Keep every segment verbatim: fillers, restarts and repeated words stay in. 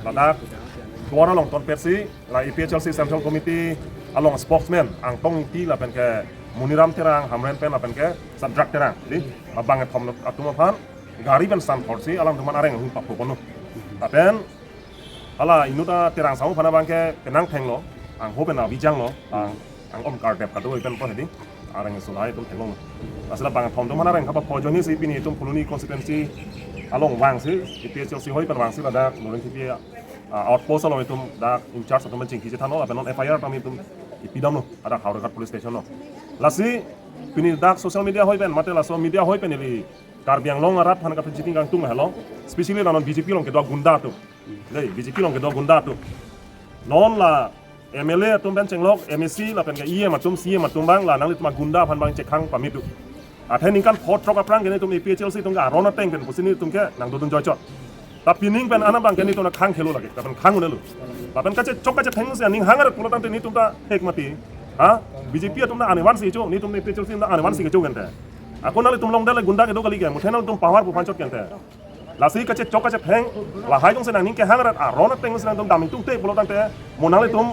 Ladak Duar along tonpetsi la A P H L C Central Committee along spokesman Angtong Ingti lapen ke Muniram Terang, Hamren pen lapen ke Sadrak Terang, di abang kethom atum aphan gari pen san thorsi alangtum aphan areng ahut papo ponlo. Lapen hala inut a Terang Sangho aphan abang ke penang thenglo, angho pen abijanglo, ang ang Omkar Deb kado pen po hedi, areng sulai atum theklong. Lasi labang kethom atum aphan areng kapapo ajoinesi pini itum Phuloni constituency along vangsi, A P H L C hoi pen vangsi ladak Norin Thepi, ah, outpost along itum dak in charge atum chingki chethanlo, lapen non F I R tame itum ipidamlo, hadak Howraghat police station lo. Lasi pini dak social media hoi pen, mate laso media hoi pen ili Karbi Anglong arat aphan kapachiting kangtung helo, especially la non B J P along kedo gunda atum. Dei, B J P along kedo gunda atum. Non la M L A atum pen chenglok, M A C lapen ke E M atum, C E M atum abang la nanglitum agunda aphan abang chekhang pame do. Athe ningkan pho throk aphrang ke netum A P H L C atum ke aron ateng pen pusi netum ke nangdodun joichot. Ta pining pen ana abang ke netum khang khelo lake, lapen khang unelo. Lapen kachechok kachethengsi aning hang arat pulo tangte netum ta hek mati. Ha? B J P atum ta anevansi cho, netum A P H L C atum ta anevansi kecho gente. Ako nanglitum along dale gunda kedo kali ke, muthe nanglitum power pu aphan chot gente. Lasi kachechok kachetheng, lahai jongsi nangning kehang arat aron ateng si nangtum dam ingtungte pulo tangte, mo nanglitum,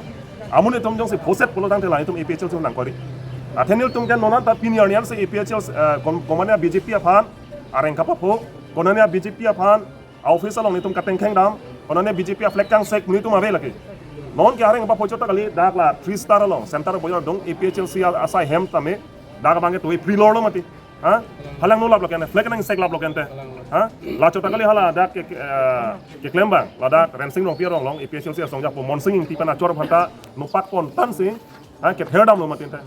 amonit atum jongsi phoset pulo tangte la netum A P H L C nangkori. Athe netum ke non anta pini arni ansi A P H L C, eh, kom-, komane B J P aphan areng kapapo, konane B JP aphan a-office along netum katengkheng dam, konane B J P a-flag kangsek netum ave lake. Non ke areng papo chot ta kali, dak la Three Star along, Center Bazar adung A P H L C a-, asai hem tame, dak abang ke toi prilor lo mati. Ha? Halangno lap lo kente, flag nangseklap lo kente. Ha? La chot ta kali hala dak ke, ke, eh, keklem abang, ladak Rensing Rongpi arong along A P H L C asong japo Monsing Ingti pen achor aphanta nopak pontan si, ha, kether damlo mati ente.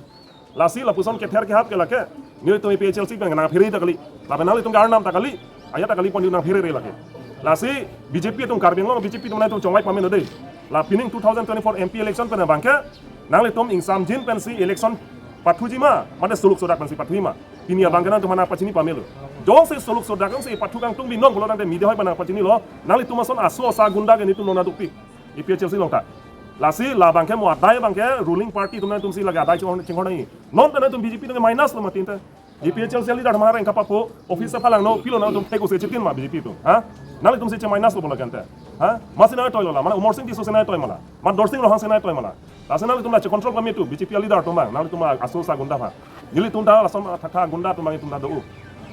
Lasi lapuson kether kehap ke lake, netum A P H L C pen nangphere ta kali. Lapen nanglitum ke arnam ta kali, ajat ta kali pon nangphere re lake. Lasi B J P atum, Karbi Anglong B J P atum nangtum chongvai pamelo dei. La pining two thousand twenty-four M P election pen abang ke, nanglitum ingsamjin pensi election pathuji ma, mate suluk sodak pensi pathuji ma. Pini abang ke nangtum aphan pachini pamelo. Jongsi suluk sodak si pathu kangtung binong pulo tangte media hoi pen pachinilo, nanglitum ason aso asa gunda ke netum nona dukpi. A P H L C along ta. Lasi labang ke mo adai abang ke ruling party atum nangtumsi lake adai chinghon chinghon nangji. Non ta nangtum B J P atum ke minus lo mati ente. A P H L C aleader atum areng kapapo, office aphan langno, pilo nangtum thek usi chitin ma B J P atum. Ha? Nanglitum si che minus lo pulo tangte. Ha? Masi nangtoi lo la, mane Amarsing Tisso si nangtoi ma la, ma Dorsing Ronghang si nangtoi ma la. Lasi nanglitum la che control pame do, B J P aleader atum abang, nanglitum aso asa gunda aphan. Nelitum ta lason thakthak gunda atum abang itum ta do.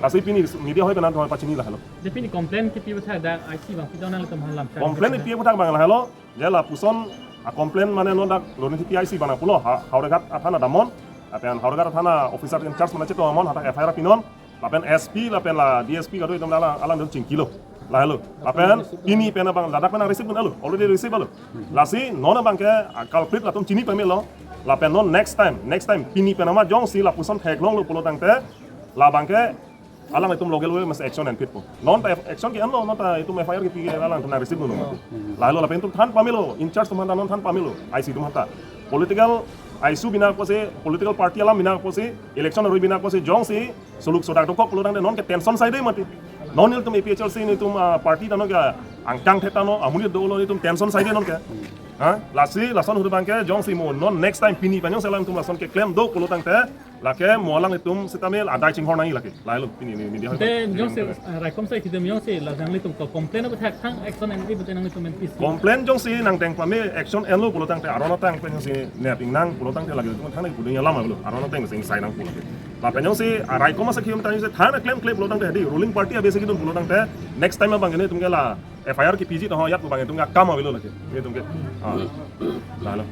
Lasi pini media hoi pen nangtum pachini lahelo. Je pini complaint kipi aputhak dak I C abang pidon nanglitum aphan lam. Complaint kipi aputhak abang lahelo. Je lapuson a-complaint mane non dak Norin Thepi I C abang nangpulo, ha, Howraghat athana damnon. Lapen Howraghat athana officer in charge mane cheto damnon, hadak F I R pinon. Lapen S P, lapen la D S P kado itum la alang, alang dun chingkilo. Lahelo. Lapen pini pen abang ladak pen receive dunlo, already receive lo. Lasi non abang ke, ah, culprit latum chini pamelo. Lapen non next time, next time pini pen amat jongsi lapuson theklonglo pulo tangte, labang ke alangtum loge loge mas action enpitpo. Non ta action ke-enlo, non ta itum F I R kipi ke alangtum nang receive dunlo. Lahelo lapen itum than pamelo, in charge atum aphanta non than pamelo, I C atum aphanta. Political issue bina apotsi, political party alam bina apotsi, election aroi bina apotsi, jongsi suluk sodak dokok pulo tangte non ke tension asai dei mati. Non nelitum A P H L C netum, ah, party ta non ke angkang thet ta non, amonit dolo netum tension asai dei non ke. Ha? Lasi lason ahut abang ke jongsi mo non next time pini pen jongsi alangtum lason keklem do pulo tangte, lake mo alanglitum sitame adai chinghon nangji lake. Lahelo pini ne media hoi. Te jongsi, eh, raikom asai kedam jongsi la nanglitum ko complain aputhak thang action enpi pute nanglitum enpisi. Complain jongsi nangdeng pame action enlo pulo tangte aron ateng pen jongsi ne ping nang pulo tangte lake itum thang nang puding alam avelo. Aron ateng si sai nang pulo tangte. Lapen jongsi, ah, raikom asai kedam tang jongsi thang klem klem pulo tangte hedi ruling party abang si kedun pulo tangte next time abang ke netum ke la F I R kipiji to ho ajat abang itum ke akam avelo lake. Netum ke. Ah. Lahelo.